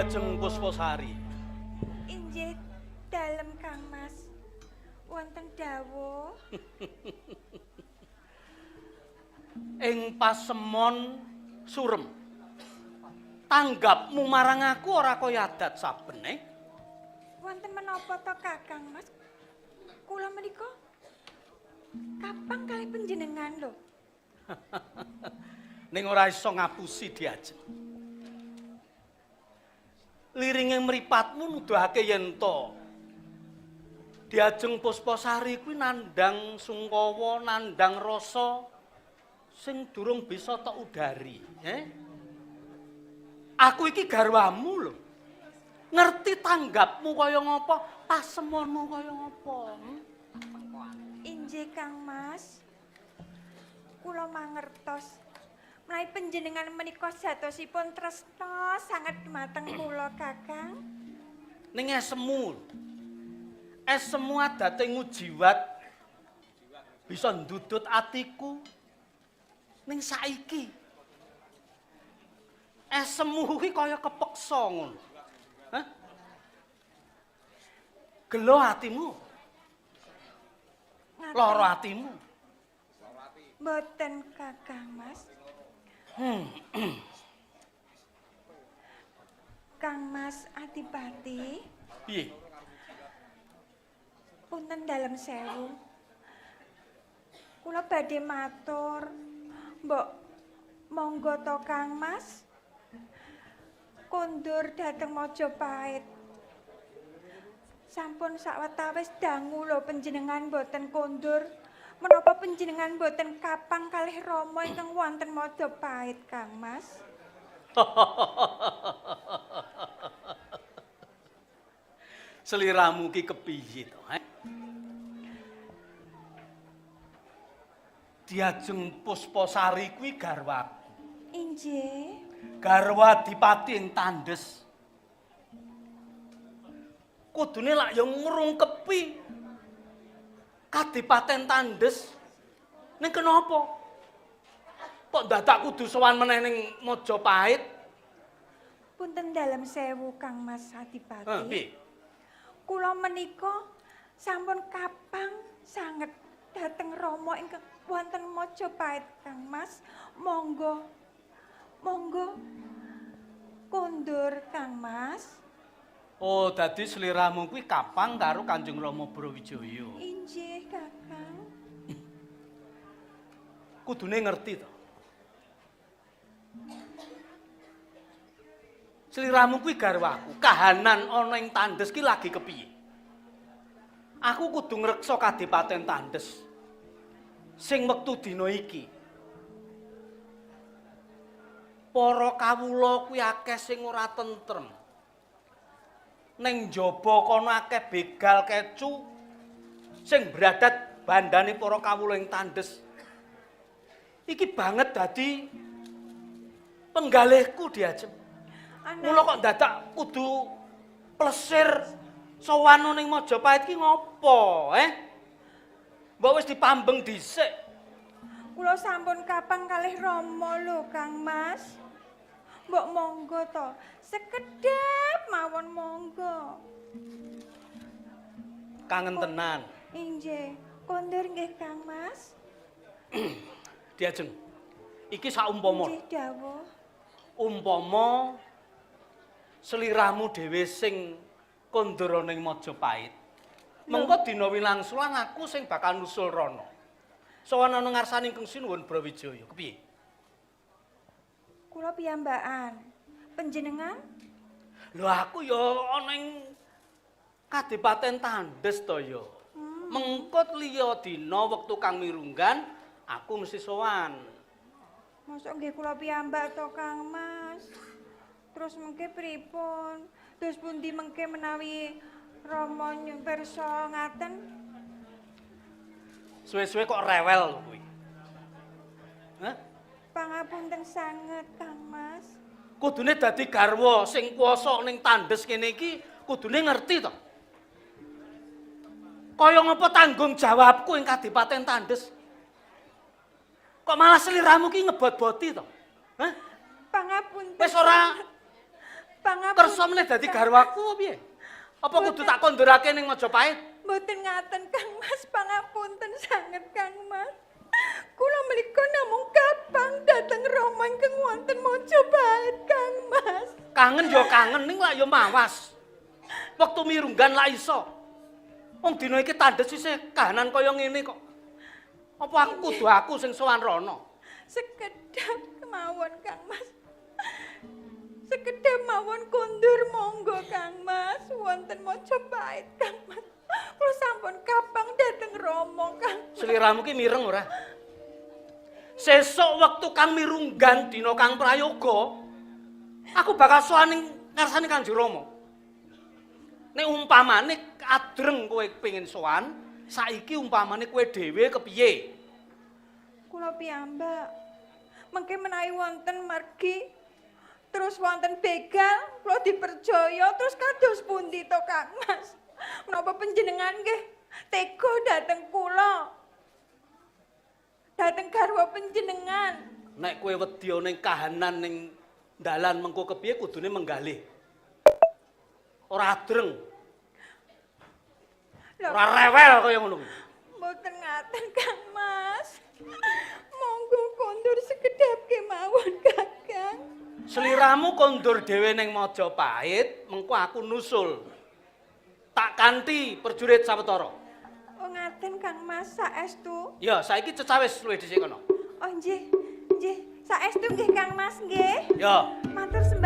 Diajeng Puspasari. Inggih dalem Kang Mas. Wonten dawuh. Ing pasemon surem. Tanggapmu marang aku ora kaya adat sabene. Wonten menapa to Kakang Mas? Kula menika kapang kalih panjenengan lho. Ning ora iso ngapusi Diajeng. Liringe mripatmu nuduhake yen to Diajeng Puspasari kuwi nandhang sungkawa, nandhang rasa sing durung bisa tok udari, eh? Aku iki garwamu lho. Ngerti tanggapmu kaya ngapa, pasemonmu kaya ngapa. Hmm? Inggih Kang Mas. Kula mangertos. Menawi panjenengan menika jatosipun tresna sanget dumateng kula Kakang. Ning esemu. Esemu adate ngujiwat bisa ndudut atiku. Ning saiki esemu kuwi kaya kepeksa ngono. Hah? Gelo atimu, Ngaten. lara atimu. Mboten Kakang Mas. Kang Mas Adipati, Piye? Punten dalem sewu. Kula badhe matur, mbok monggo to Kang Mas. Kondur dhateng Majapahit. Sampun sawetawis dangu lho panjenengan mboten kondur. Menapa panjenengan mboten kapang kalih Rama ingkang wonten Majapahit, Kang Mas? Seliramu ki kepiye to, he? Diajeng Puspasari kuwi garwaku. Inggih. Garwa Adipati ing Tandes. Kudune lak ya ngrungkepi Kadipaten Tandes. Ning kenapa? Kok dadak kudu sowan meneh ning Majapahit? Punten dalem sewu Kang Mas Adipati. Heh, piye? Kula menika sampun kapang sanget dhateng Rama ingkang wonten Majapahit, Kang Mas. Monggo. Monggo kondur Kang Mas. Oh, dadi sliramu kuwi kapang karo Kanjeng Rama Brawijaya. Inggih, Kakang. Kudune ngerti to. Sliramu kuwi garwaku. Kahanan ana ing Tandes ki lagi kepiye? Aku kudu ngreksa Kadipaten Tandes. Sing wektu dina iki. Para kawula kuwi akeh sing ora tentrem. Ning njaba kono akeh begal kecu sing bradat bandane para kawula ing Tandes. Iki banget dadi penggalihku Diajeng. Mula kok dadak kudu plesir sowan ning Majapahit ki ngopo, eh? Mbok wis dipambeng dhisik. Kula sampun kapang kalih Rama lho, Kang Mas. Mbok monggo to, sekedhap mawon monggo. Kangen tenan. Inggih, kondur nggih Kang Mas. Diajeng. Iki saumpama. Inggih dawuh. Umpama seliramu dhewe sing kondur ning Majapahit. Mengko dina winangsulan aku sing bakal nusul rono. Sowan ana ngarsane Ingkang Sinuwun Brawijaya. Kepiye? Kula piyambakan. Panjenengan? Lho aku ya ana ing Kadipaten Tandes to ya. Mengko liya dina wektu kang mirunggan aku mesti sowan. Mosok nggih kula piyambak to Kang Mas. Terus mengke pripun? Terus pundi mengke menawi Rama pirsa ngaten? Suwe-suwe kok rewel lho kuwi. Hah? Pangapunten sanget Kang Mas. Kudune dadi garwa sing kuwasa ning Tandes kene iki kudune ngerti to. Kaya ngapa tanggung jawabku ing Kadipaten Tandes? Kok malah seliramu ki ngebot-boti to? Hah? Pangapunten. Wis ora Pangapunten. Kersa meneh dadi garwaku apa piye? Apa kudu tak kondurake ning Majapahit? Mboten ngaten Kang Mas, pangapunten sanget Kang Mas. Kula menika namung kapang dhateng Rama ingkang wonten Majapahit Kang Mas. Kangen ya kangen ning lak ya mawas. Wektu mirunggan lak iso. Wong dina iki tandes isih kahanan kaya ngene kok. Apa aku kudu aku sing sowan rono? Sekedhap kemawon Kang Mas. Sekedhap mawon kondur monggo Kang Mas, wonten Majapahit Kang Mas. Kula sampun kapang dhateng Rama Kang. Seliramu ki mireng ora? Sesuk wektu kang mirunggan dina kang prayoga, aku bakal sowan ning ngarsane Kanjeng Rama. Nek umpamane adreng kowe pengin sowan, saiki umpamane kowe dhewe kepiye? Kula piyambak. Mengke menawi wonten margi terus wonten begal, kula dipercaya terus kados pundi to Kang Mas? Menapa panjenengan nggih tega dhateng kula? Dhateng garwa panjenengan. Nek kowe wedi ning kahanan ning dalan mengko kepiye kudune menggalih. Ora adreng, Lho, ora rewel kaya ngono kuwi. Mboten ngaten Kang Mas. Monggo kondur sekedhap kemawon Kakang. Seliramu kondur dhewe ning Majapahit, mengko aku nusul. Tak kanthi prajurit sawetara. Oh ngaten Kang Mas, saestu. Ya, saiki cecawis luwih dhisik kono. Oh nggih, nggih. Saestu nggih Kang Mas nggih. Ya. Matur sembah